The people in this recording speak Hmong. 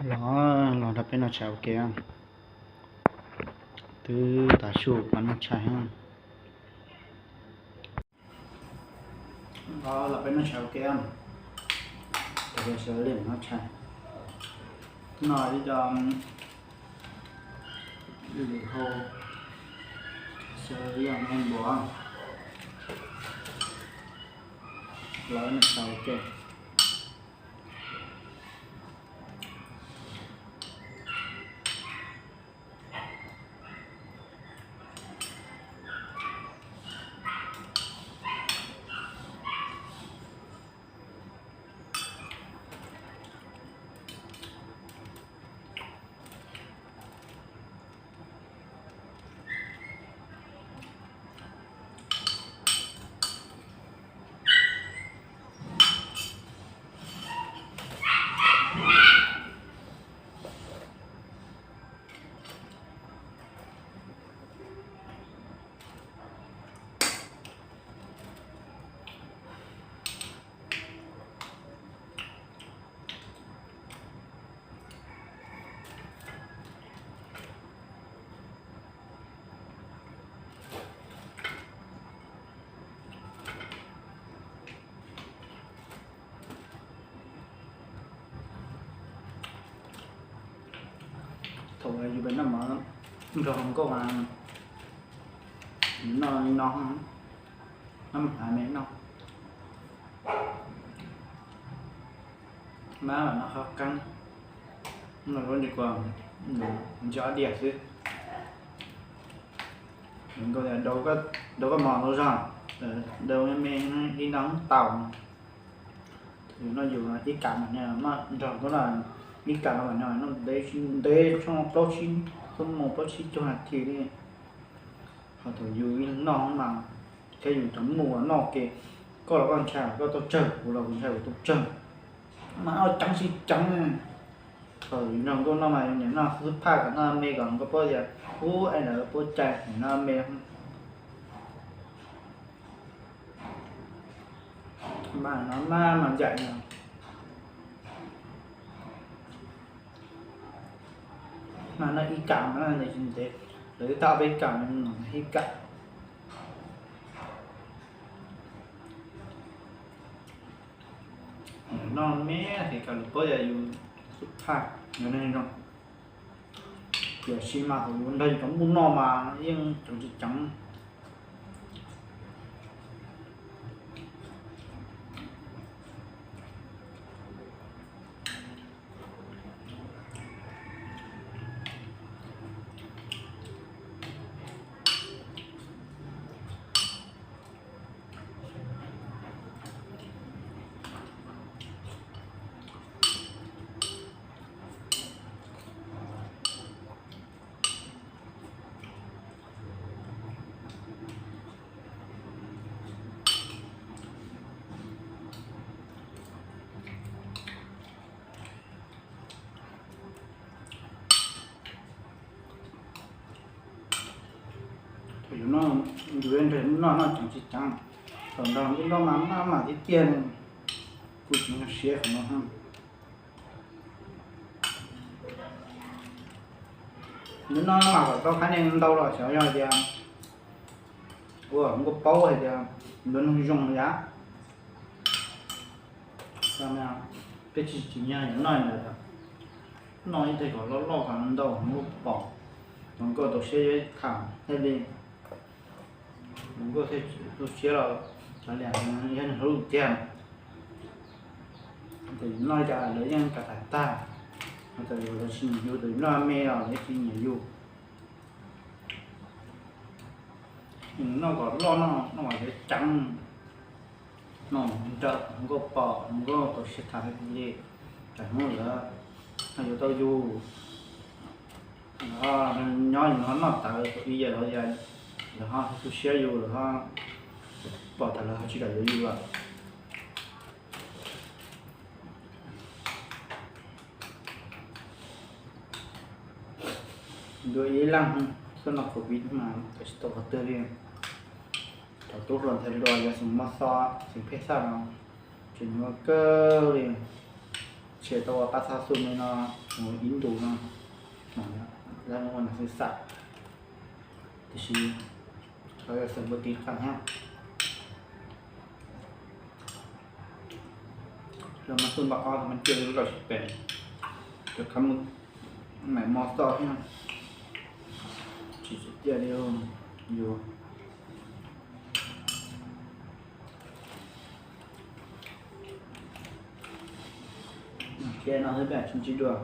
Los, los nrog peb noj tshais ua ke. Twb tav su mas noj tshais. Los, los peb noj tshais ua ke. Sawv daws noj tshais. Noj ib co lwm hau, sawv daws noj npaum. Los noj tshais ua ke. Thaum yus pem noj mov nrog hluas nkauj mas noj li no, noj mov me noj, mab mas noj qab qeeb, noj lub ntsis kua, ntsis ob diav xwb. Hluas nkauj tias, daus koj mov tau zog, daus me me li no tau. Yus noj yus ib kam mas noj nrog nkauj noj, ib kam mas noj ntev, tshuav plaub tsib, plaub tsib caug nas this li. Ho thaum yus noj mas thiab yus cov muj noj ke, koj los koj ntshai koj tau tsawg, kuv los kuv ntshai kuv tau tsawg, mas noj ceev tsis ceev. Thaum yus nrog nkauj noj mas yus niam noj xub phaj kom noj me kom nkauj paub tias ub, es lawv puab cai noj me. Mas no maj mas ncaim no, mas noj ib kam mas noj tsis ntev, lawv twb tau peb kam no ib kam. Noj me ces kom lawv paub tias yus xub phaj, yus neeg zoo. Tiam sis mas thaum yus nrog yus cov muj noj mas yeej ceev tsis ceev. Thaum yus noj, yus nrog noj noj ceev tsis ceev, thaum nrog nkauj noj mas maj mam tiag tiag, kuv tsis nyog siab qhov no. Nws noj mas kom tau qab neeg ntau los xyov yog tias ua nkauj paub hais tias nws neeg zoo yam. Peb tsis tsim nyog yuav noj ntawd, noj ib teg kom loj loj kom ntau nkauj pom, nkauj tau siab tham thiaj li, nkauj thiaj tu siab los, yog nws hauj lwm tiag. Ces noj li cas lawv yeej kam tham tag, txawm yus tsis nyiam yus, txawm yus noj me los lawv tsis nyiam yus. Noj kom loj, noj kom ceev, noj nrawm nkauj pom nkauj tau siab tham li, tsam hnub lawv ho yuav tau yus, lawv ho nyob yus ho noj tawv tau ib yam los, lawv ho tu siab yus, lawv ho pom tas lawv ho tsis kam yuav yus lawm. Dua ib leeg, xyoo no covid mas tsis tau qhov twg li. Thaum tub hluas ntxhais hluas yog xeem Mos Xos, xeem Pheej Xaj no, tseem nyuaj kawg li. Tsis tau ua pab txhab xum li no ib ntus no, lawv ua no xwb xwb, tiam sis xav ua tiv qees thiab. Los mas xwb npam qhov mas cia li lub rau sib pem, cov qab mus maim mos txoj thiab, tsis tsim txiaj li yus. Thiab no xwb peb tsis ntsib dua.